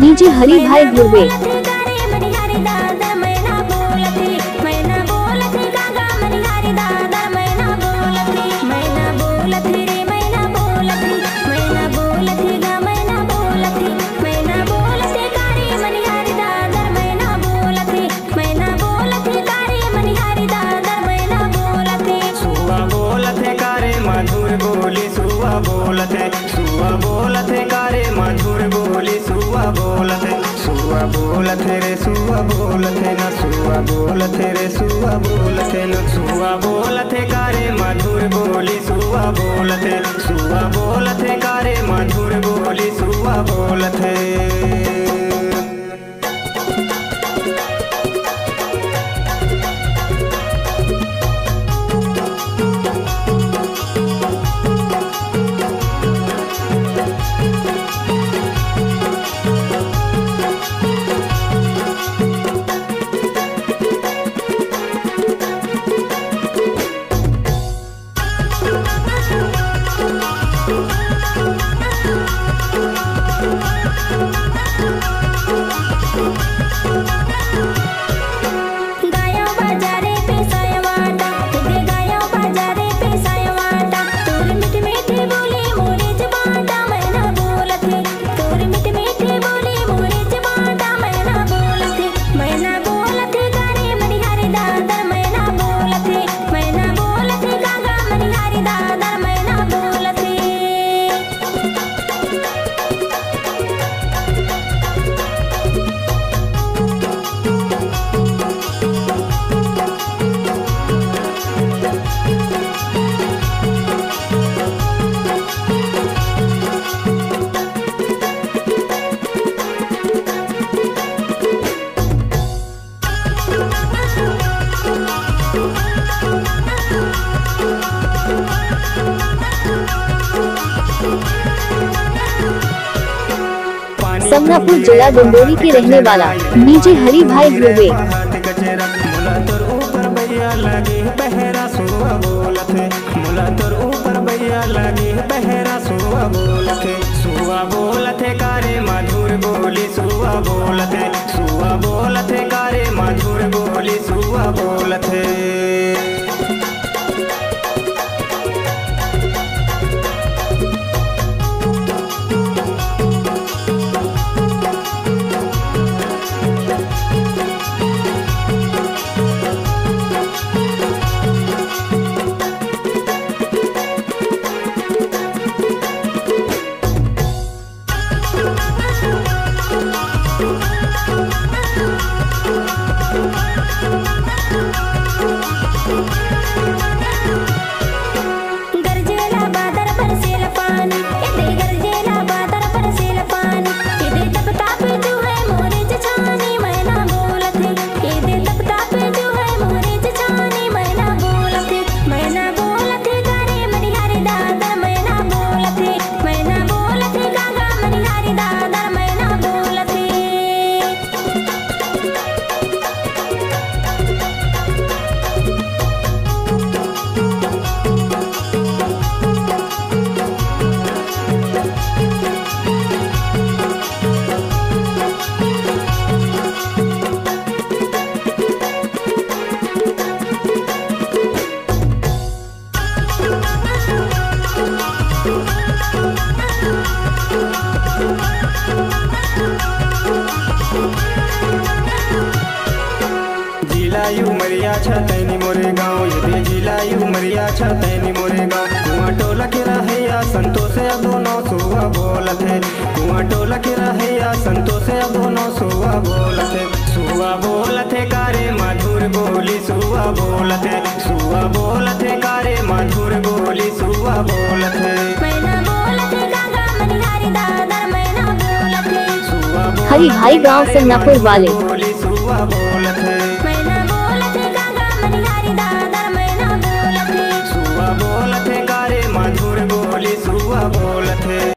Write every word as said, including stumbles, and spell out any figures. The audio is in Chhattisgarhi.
डीजे हरि भाई गुरबे। सुआ बोलत हे कारे मधुर बोली, सुआ बोलत हे, सुआ बोलत हे रे, सुआ बोलत हे ना, सुआ बोलत हे रे, सुआ बोलत हे ना, सुआ बोलत हे कारे मधुर बोली, सुआ बोलत हे, सुआ बोलत हे कारे मधुर बोली, सुआ बोलत हे। समनापुर जिला डिंडोरी के रहने वाला डीजे हरि भाई ध्रुवे। मोला तोर ऊपर भैया लागे पहरा सुआ बोलत हे, मोला तोर ऊपर भैया लागे पहरा सुआ बोलत हे, सुआ बोलत हे कारे मधुर बोली सुआ बोलत हे, सुआ बोलत हे कारे मधुर बोली सुआ बोलत हे। जिला उमरिया छतैनी मोरे गाँव, ये दे जिला उमरिया छतैनी मोरे गाँव। कुआं टोला के रहैया संतोष या दोनों सुआ बोलत हे। कुआं टोला के रहैया संतोष या दोनों सुआ बोलत हे। सुआ बोलत हे कारे मधुर बोली सुआ बोलत हे। सुआ बोलत हे कारे मधुर बोली सुआ बोलत हे। मैना बोलत हे गागा मनिहारी दादर मैना बोलत हे। सुआ बोलत हरि भाई हे गांव कारे समनापुर मधुर वाले। बोली सुआ बोलत हे। मैना बोलत हे गागा मनिहारी दादर मैना बोलत हे। सुआ बोलत हे कारे बोलथे।